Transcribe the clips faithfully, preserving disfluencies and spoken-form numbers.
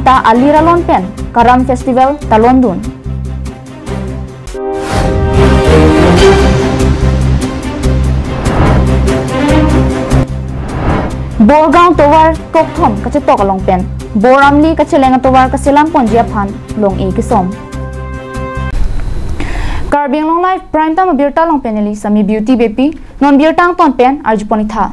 ta alir alon pen Karam Festival talondun. Borgaon tovar kokthom kachetok along pen Bor Amli kacheleng atovar kaselam ponji aphan long-e kesom. Karbi Anglong Live Prime Time abirta along pen neli Sami Beauty Beypi, non birta angton pen arjupon-ik tha.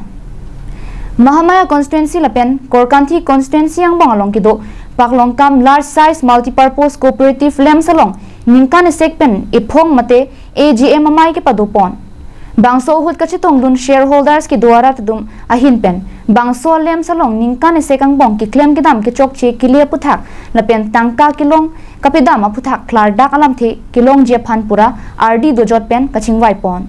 Mahamaya constituency lapen Korkanthi constituency angbong along kedo Paklongkam Large Size Multipurpose Cooperative LAMPS along ningkan esek pen ephong mate A G M amei kepadopon. Bangso ahut kachetongdun shareholders kedo arat atum ahin pen bangso LAMPS along ningkan esek angbong keklem kedam kechokche kele aphuthak lapen tangka kelong kapedam aphuthak klardak alamthe kelongji aphan pura ardi dojot pen kachingvaipon.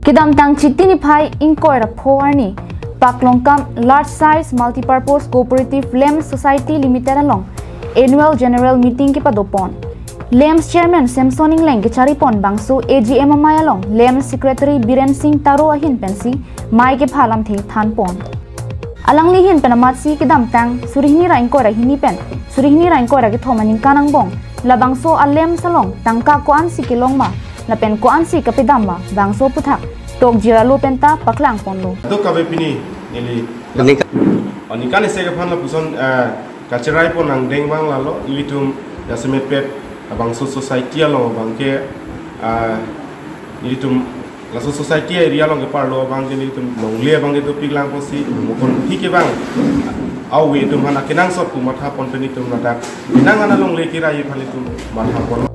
Kedamtang Chiti niphai ingkoi ra pho arni Paklongkam Large Size Multipurpose Cooperative LAMPS Society Limited along Annual General Meeting kepadopon. LAMPS Chairman Samson Engleng kecharipon bangso A G M amei along LAMPS Secretary Biren Singh Taro ahin pensi mei kepha alamthe thanpon. Alangli ahin pen amatsi kedamtang suri hini ra ingkoi ra hini pen suri hini ra ingkoi ra kethom aningkan angbong labangso a-LAMPS along tangka ko-ansi kelong ma lapen ko-ansi kapedam ma bangso aphuthak tokjir alo penta paklangponlo. Dok kabe pini neli. Ningkan. Oh, ningkan esek aphan lapuson, eh, kacheraipon angdeng abang lalo, ilitum jasemet pet abangso society along abangke, eh, ilitum laso society area along keparlo abangke ilitum longle abangke dopik lang pusi, mukon thik abang, awe itum hana kenangsot pu mathapon pen itum ladak, kenang ana longle kira ye aphan itum mathapon.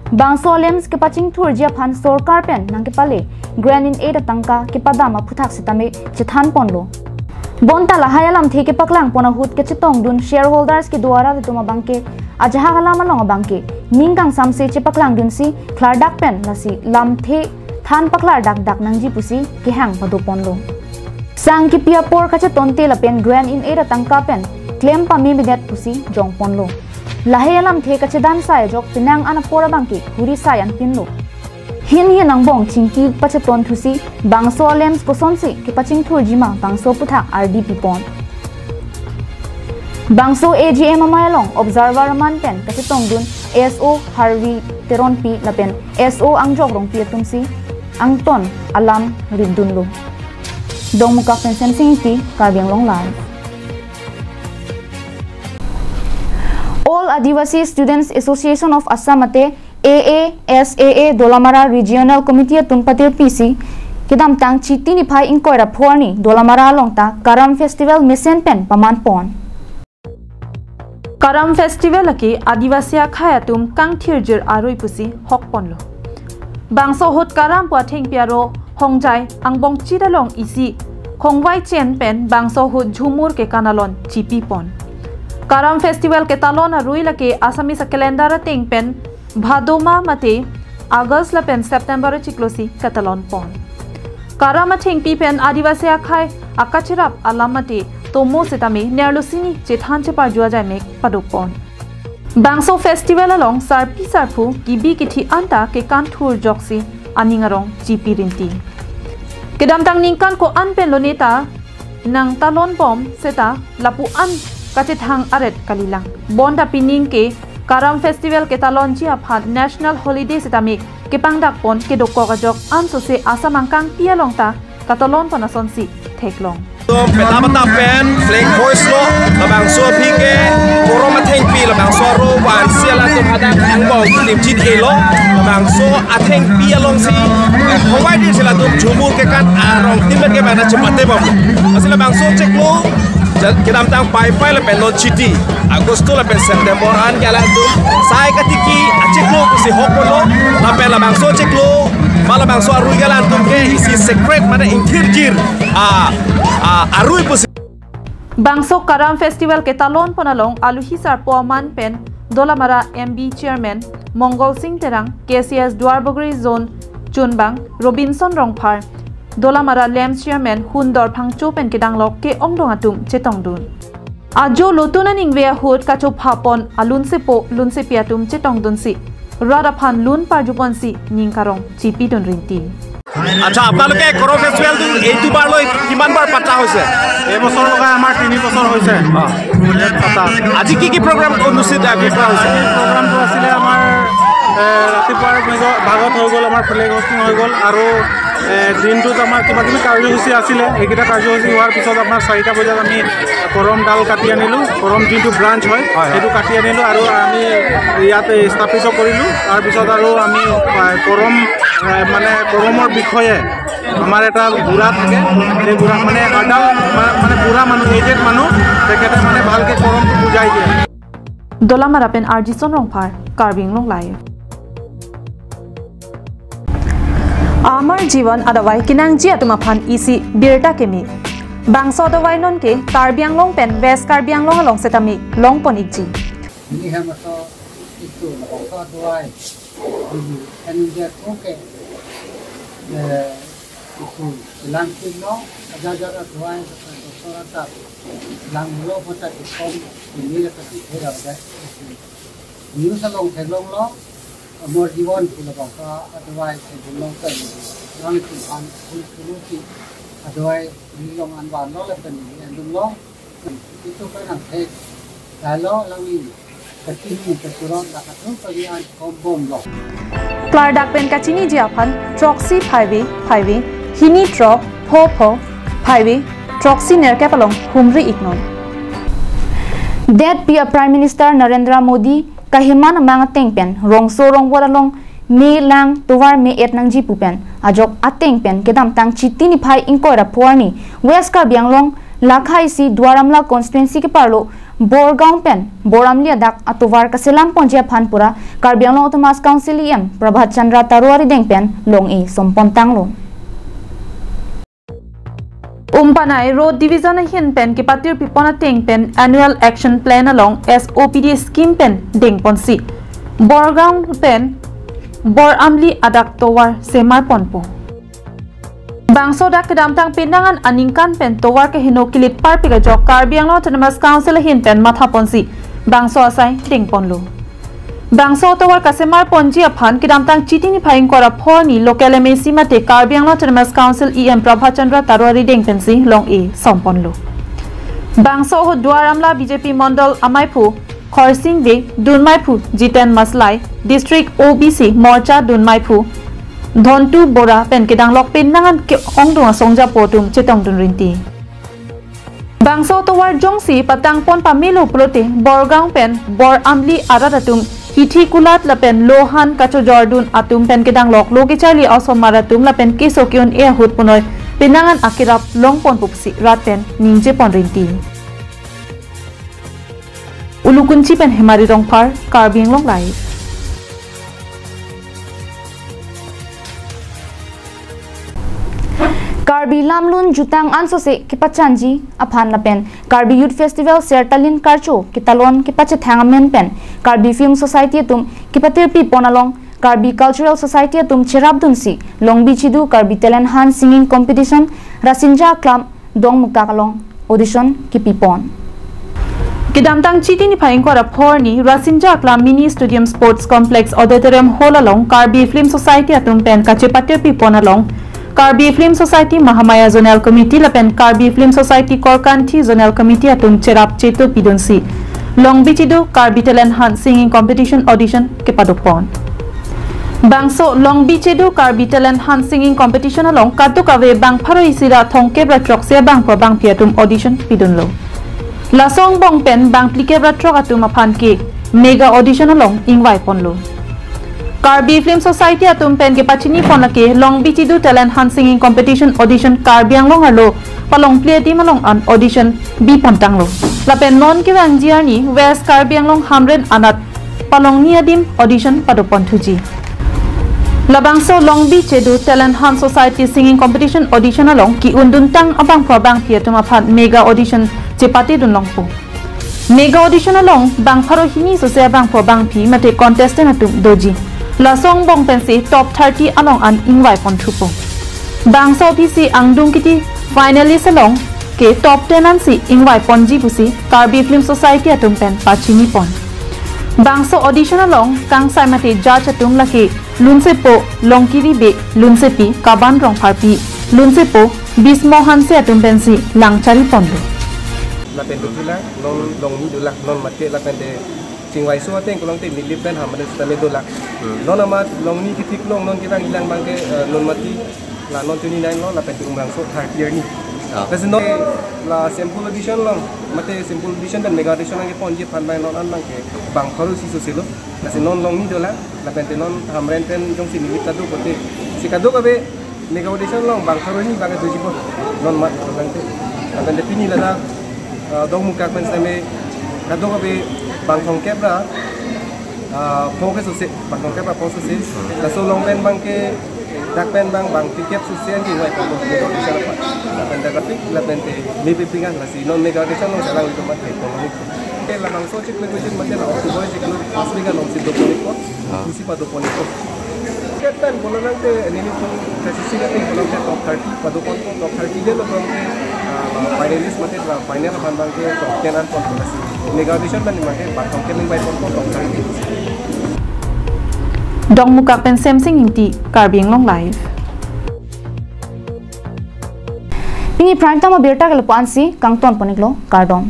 Bangso LAMPS kepachingthurji aphan sorkar pen nangkepale Grant in Aid atangka kepadam aphuthak sitame chethanponlo. Bonta lahai alamthe kepaklangpon ahut kachetongdun shareholders kedo arat atum abangke ajahak alam along abangke ning kangsamse chepaklangdunsi klardak pen lasi lamthe than paklardak dak nangji pusi kehang padoponlo. Sang kipi apor kachetonte lapen Grant in Aid atangka pen klem pamemedet pusi jongponlo. Lahai alamthe kachedan sai ajok penang an apor abangke huri sai anpinlo. Hin hin angbong chingki pachetonthusi bangso LAMPS kosonsi kepachingthurji ma bangso aphuthak ardi pipon. Bangso A G M amei along observer aman pen kachetongdun S O Harvi Teronpi lapen S O Angjok Rongpi atumsi angton alam ritdunlo. Dongmukak pen Semsing Ingti, Karbi Anglong Live. All Adivasi Students Association of Assam mate A A S A A Dolamara Regional Committee atum patirpisi kedamtang Chiti niphai ingkoi ra pho arni Dolamara along ta Karam Festival mesen pen pamanpon. Karam Festival lake Adivasi akhei atum kangthirjir arui pusi hokponlo. Bangso ahut Karam pu athengpi aro hongjai angbong chit along isi khongvai chen pen bangso ahut jhumur kekan alon chipipon. Karam Festival ketalon arui lake Assamese calendar ateng pen Bhadoma mate August lapen September achiklosi ketalonpon. Karam athengpi pen Adivasi akhei akacherap alam mate tomo sitame nerlo sini chethan cheparju ajai mek padopon. Bangso festival along sarpi sarpo kibi kithi anta kekanthur ajoksi aning arong chipi rinti. Kedamtang ningkan ko-an pen loneta nangtalonbom seta lapu-an kachethang aret kalilang. Bonta pining ke Karam Festival ketalonji aphan national holiday sitame kepangdakpon kedokok ajok ansose Assam angkangpi along ta katalonpon asonsi theklong. Peta peta pen flag hoist lo, labangso aphi ke Karam athengpi, labangso aro vansi latum hadak angbong limjit elo, labangso athengpi alongsi, eh, khongvai dirsi latum jhumur kekan arong timbet ke mana chepate bom. Lasi labangso chiklo, ja-, kedamtang Paipai lapen non Chiti, Agosto lapen September an ke latum sai katiki achiklo pusi hokponlo, lapen labangso chiklo, ma labangso arui ke latum ke isi secret mane ingthirjir, ah, ah, arui pusi. Bangso Karam Festival ketalonpon along aluhi sarpo aman pen Dolamara M B Chairman Mongol Singh Terang, K C S Duarbagori Zone Chunbang Robinson Rongphar, Dolamara LAMPS Chairman Hundor Phangcho pen kedanglok ke-ongdung atum chetongdun. Ajo lotun aningve ahut kachophapon alunsepo lunsepi atum chetongdunsi rat aphan lun parjuponsi ning karong chipidun rinti. আচ্ছা, আপোনালোকে কাৰাম ফেষ্টিভেলটো এইটো বাৰলৈ কিমান বাৰ পতা হৈছে? এই বছৰ লগাই আমাৰ তিনি বছৰ হৈছে। অ। আজি কি কি প্ৰগ্ৰাম অনুষ্ঠিত আজি কৰা হৈছে? আজি প্ৰগ্ৰামটো আছিলে আমাৰ, এ, ৰাতিপুৱাৰ ভাগত, ভাগত হৈ গ'ল আমাৰ ফ্লেগ হোষ্টিং হৈ গ'ল আৰু, এ, দিনটোত আমাৰ কিবা কিবি কাৰ্যসূচী আছিলে। এইকেইটা কাৰ্যসূচী হোৱাৰ পিছত আমাৰ চাৰিটা বজাত আমি কৰম ডাল কাটি আনিলোঁ। কৰম যোনটো ব্ৰাঞ্চ হয়, হয়, হয়। সেইটো কাটি আনিলোঁ আৰু আমি ইয়াত, এ, স্থাপিত কৰিলোঁ। তাৰপিছত আৰু আমি, এ, কৰম, এ, মানে, কৰমৰ বিষয়ে আমাৰ এটা বুঢ়া থাকে, সেই বুঢ়া মানে এডাল মা-, মানে বুঢ়া মানুহ, এজেড মানুহ, তেখেতে মানে ভালকে কৰমটো বুজাই দিয়ে। Dolamara pen R J Son Rongphar, Karbi Anglong Live. Amar Jeevan adavai kenangji atum aphan isi birta keme. Bangso adavai nonke Karbi Anglong pen West Karbi Anglong along setame longpon ikji. Ini hamaso itu bangso adavai. Ini kan dia oke. Eh, itu langkilo, aja-aja adavai, doktor atat. Langlo kota ikom, ini la kan kira ada. News along theklonglo, Amar Jeevan pu labangso adavai theklonglo kan. Lang Tuhan, pun puluti adavai nilong anwanlo lapen ni andunglo. Itu kan ang thek. Lalo lang ni, kachini, kachurot, la katu kali an kombomlo. Klardak pen kachiniji aphan, throksi phaivi, phaivi, hini throk, pho pho, phaivi, throksi nerkep along humri iknon. Det pi a Prime Minister Narendra Modi kaheman amang ateng pen rongso rongvot along me lang tovar me-et nangji pu pen ajok ateng pen kedamtang Chiti niphai ingkoi ra pho arni West Karbi Anglong lakha isi Duar Amla constituency keparlo Borgaon pen Bor Amli adak atovar kaselam ponji aphan pura Karbi Anglong Autonomous Council E M Prabhat Chandra Taro arideng pen long-e sompon tanglo. Umpanai Road Division ahin pen kepatirpi pon ateng pen Annual Action Plan along S O P D scheme pen dengponsi Borgaon pen Bor Amli adak tovar semar ponpo. Bangso dak kedamtang penang an aningkan pen tovar keheno kilit parpik ajok Karbi Anglong Autonomous Council ahin pen mathaponsi bangso asai dengponlo. Bangso tovar kasemar ponji aphan kedamtang Chiti niphai ingkoi ra pho arni local M A C mate Karbi Anglong Autonomous Council E M Prabhat Chandra Taro arideng pensi long-e somponlo. Bangso ahut Duar Amla B J P Mondol amaiphu Khorsing Bey, dunmaiphu Jiten Maslai, District O B C Morcha dunmaiphu Dhontu Bora pen kedanglok penang an ke-ongdung asong japo atum chetongdun rinti. Bangso tovar jongsi patangpon pamelo pulote Borgaon pen Bor Amli arat atum hithi kulat lapen lohan kachojordun atum pen kedanglok lo kecharli osomar atum lapen keso ke-un-e ahut punoi penang an akerap longponpo pusi rat pen ningjepon rinti. Ulukunchi pen Hemari Rongphar, Karbi Anglong Live. Karbi lamlun jutang ansose kepachanji aphan lapen Karbi Youth Festival Sertalin Karcho ketalon kepachethang amen pen Karbi Film Society atum kepatirpi pon along Karbi Cultural Society atum cherapdunsi Longbi Chidu Karbi Talent Hunt Singing Competition Rasinja Aklam Dongmukak along audition kepipon. Kedamtang Chiti niphai ingkoi ra pho arni Rasinja Aklam Mini Stadium Sports Complex Auditorium Hall along Karbi Film Society atum pen kachepatirpi pon along Karbi Film Society Mahamaya Zonal Committee lapen Karbi Film Society Korkanthi Zonal Committee atum cherap cheto pidunsi Longbi Chidu Karbi Talent Hunt Singing Competition audition kepadopon. Bangso Longbi Chidu Karbi Talent Hunt Singing Competition along kadokave bang pharo isi ra thomkep ra throksi abangphu abangphi atum audition pidunlo. Laso angbong pen bang phlikep ra throk atum aphan ke mega audition along ingvaiponlo. Karbi Film Society atum pen kepachinipon lake Longbi Chidu Talent Hunt Singing Competition audition Karbi Anglong arlo palong phli adim along an audition bipontanglo. Lapen non kevangji arni West Karbi Anglong Hamren anat palong hini adim audition padoponthuji. Labangso Longbi Chidu Talent Hunt Society Singing Competition audition along ke-unduntang abangphu abangphi atum aphan mega audition chepatedun longpo. Mega audition along bang pharo hini sose abangphu abangphi mate contestant atum doji. Laso angbong pensi top thirty along an ingvaiponthupo. Bangso aphi si angdung kiti finalist along ke top ten ansi ingvaiponji pusi Karbi Film Society atum pen pachinipon. Bangso audition along kangsai mate judge atum lake Lunsepo Longkiri Bey, Lunsepi Kaban Rongpharpi, Lunsepo Bismo Hanse atum pensi langchariponlo. Lapen dothulang, non longni dolang, non mate lapen te chingvaiso ateng kolong te nilip pen hamren sitame dolang. Hmm. Non amat longni kethik long, non kevang ilang abang ke, eh, non mati la non twenty-nine lo, lapen te Umrangso thirty arni. Ah. Lasi non la sample audition long, mate sample audition pen mega audition nangkeponji aphan abang non an abang ke bang pharo isi sose lo. Lasi non longni dolang, lapen te non hamren pen jongsi nilip ta do pote. Si kadokave mega audition long bang pharo hini bang doji po. Non amat lang te. Lapen te pini ladak, eh, Dongmukak pen sitame kadokave bang thomkep ra, eh, pho ke sose, bang thomkep ra pho sose. Laso along pen abang ke dak pen abang bang phlikep sose an kevangpo mega audition aphan. Lapen te rapik, lapen te mepik pingan, lasi non mega audition long selang itu mat ke kolong. Ke labangso chiklo kejut mate la October chiklo pas mega alongsi doponpo. Ah. Isi padoponpo. Ketan bola nang te nelitum kasisi nang te bola te top thirty padoponpo, top thirty le lo abang ke, ah, finalist mate la final aphan abang ke top ten an ponpo, lasi mega audition abang ke bang thomkep nangvaiponpo top thirty. Dongmukak pen Semsing Ingti, Karbi Anglong Live. Pini prime time abirta ke lapu-an si kangton pon-iklo, kardom.